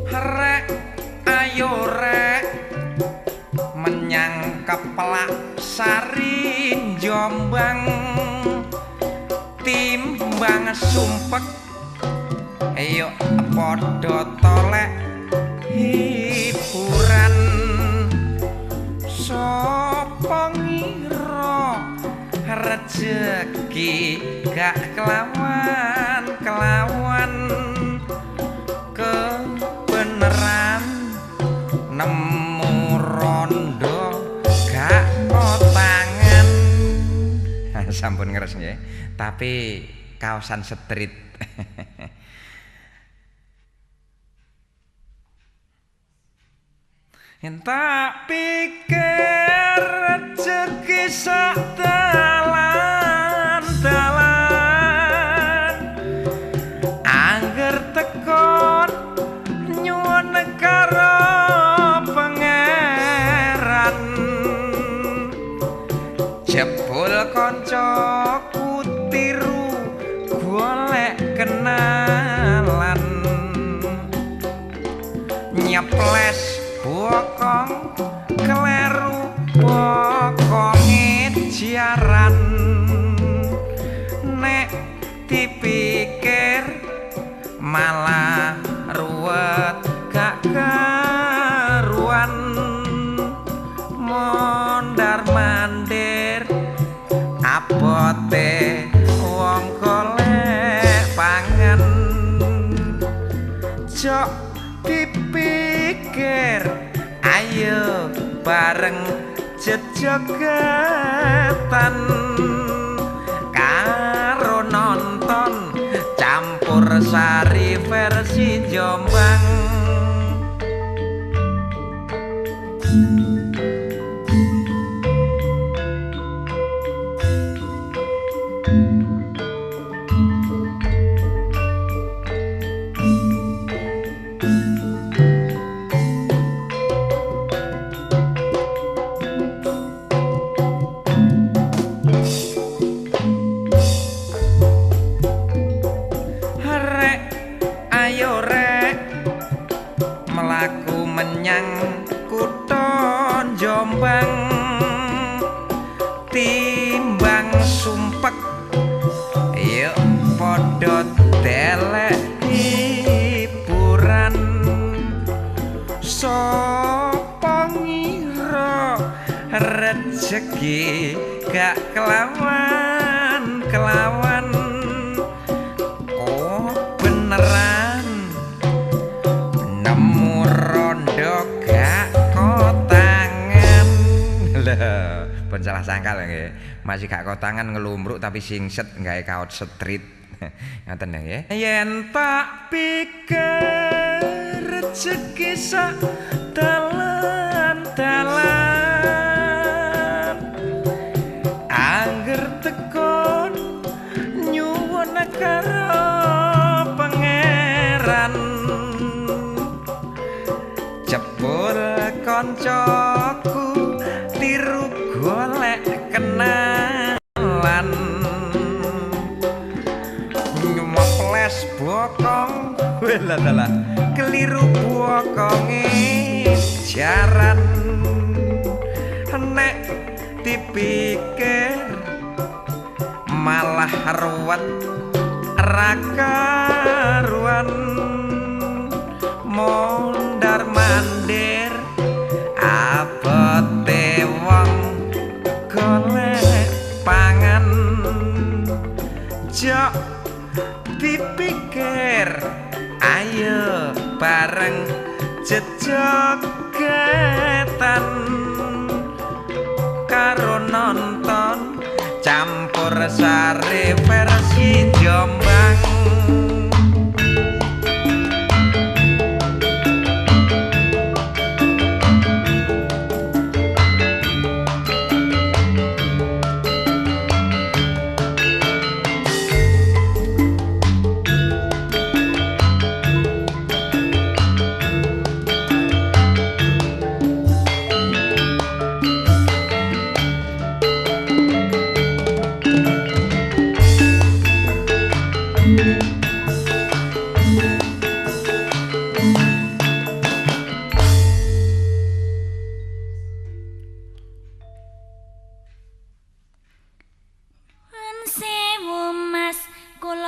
Rek ayo rek menyang Keplak Sari Jombang, timbang sumpek ayo padha tolek hiburan. Sapa ngira rejeki gak kelawan kelawan, kebeneran nemu rondo gak kotangan. Sampun ngeres nggih, tapi kaosan street. Yen tak pikir rejeki sak dalan dalan, angger tekon nyuwun karo pangeran, jebul kancaku tiru golek kenalan, nyeples bokong kleru bokonge jaran. Nek dipikir malah ruwet gak karuan, mondar mandir abote wong golek pangan. Jok dipikir ayo bareng jejogetan, karo nonton campur sari versi Jombang. Ayo rek mlaku menyang kutha Jombang, timbang sumpek yuk padha delek hiburan. Sapa ngira rejeki gak kelawan kelawan, oh beneran nemu rondo gak kotangan. Lho, pun salah sangka lho nggih. Masih gak kotangan ngelumruk tapi singset gawe kaos street. Ngoten lho nggih. Yen tak pikir rejeki sak dalan-dalan, angger tekon nyuwun karo pangeran, jebul koncoku tiru golek kenalan, nyemoples bokong welah keliru bokonge jaran. Nek dipikir malah ruwet ra karuan, mondar mandir abote wong golek pangan. Jok dipikir ayo bareng jejogetan, karo nonton campur sari versi Jombang.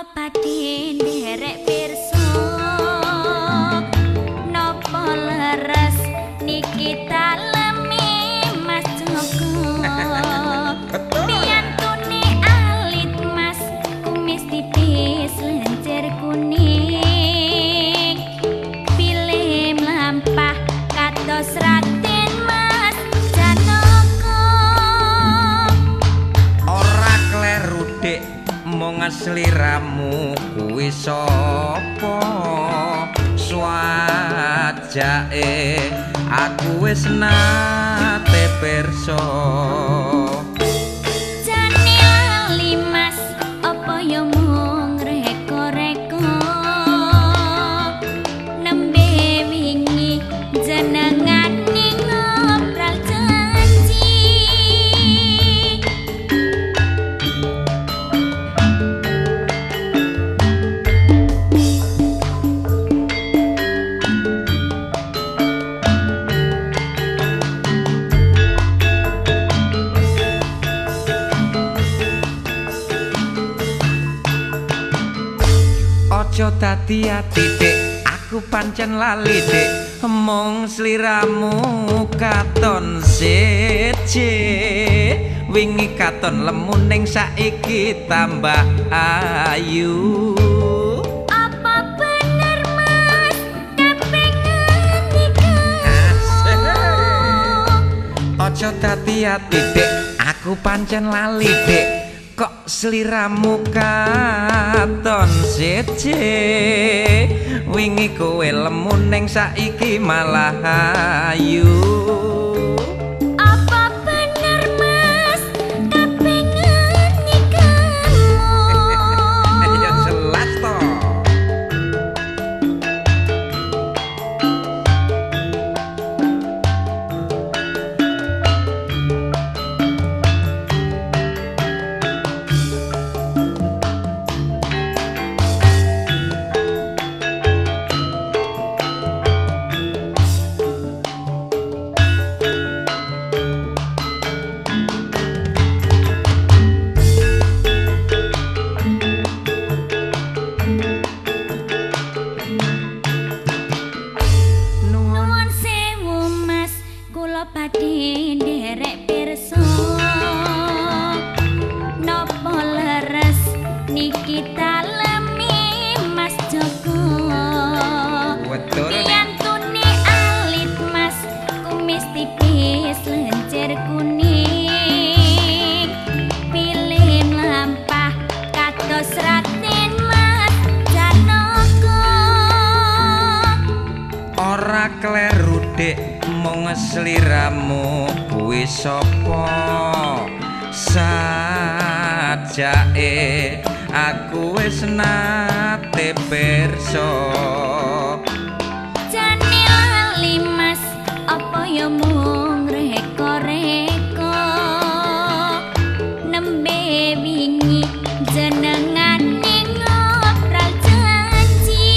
kula badhe nderek pirsa napa leres niki daleme Mas Joko. Piyantune alit Mas, kumis tipis lencir kuning, pilih mlampah kados Raden Mas Janaka. Ora kleru Dik, mung sliramu kuwi sapa? Swajake aku wis nate pirsa. Jane lali Mas, apa ya mung reka-reka? Nembe wingi jenengane ngobral janji. Aja dadi ati Dik, aku pancen lali Dik, mung sliramu katon seje. Wingi katon lemu ning saiki tambah ayu. Apa bener Mas kepengen nikamu? Aja dadi ati Dik, aku pancen lali Dik, kok sliramu katon seje. Wingi kowe lemu ning saiki malah ayu. Apa bener Mas kepengen nikamu? Ya jelas toh. Nuwun Nuwun sewu Mas, kula badhe nderek pirsa. Napa leres niki daleme Mas Joko? Betul. Piyantune alit Mas, kumis tipis lencir kuning, pilih mlampah kados Raden Mas Janaka. Ora kleru Dik, mung sliramu kuwi sapa? Sajake aku wis nate pirsa. Jane lali Mas, apa ya mung reka-reka? Nembe wingi jenengane ngobral janji.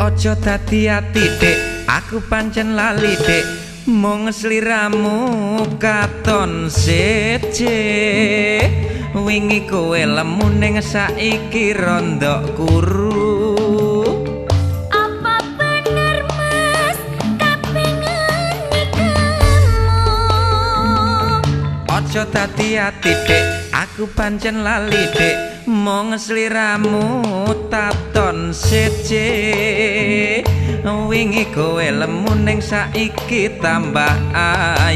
Aja dadi ati Dik, aku pancen lali Dik, mung sliramu katon seje. Wingi kowe lemu ning saiki rondok kuru. Apa bener Mas kepengen nikamu? Aja dadi ati Dik, aku pancen lali Dik, mung sliramu taton seje. Wingi kowe lemu ning saiki tambah ayu.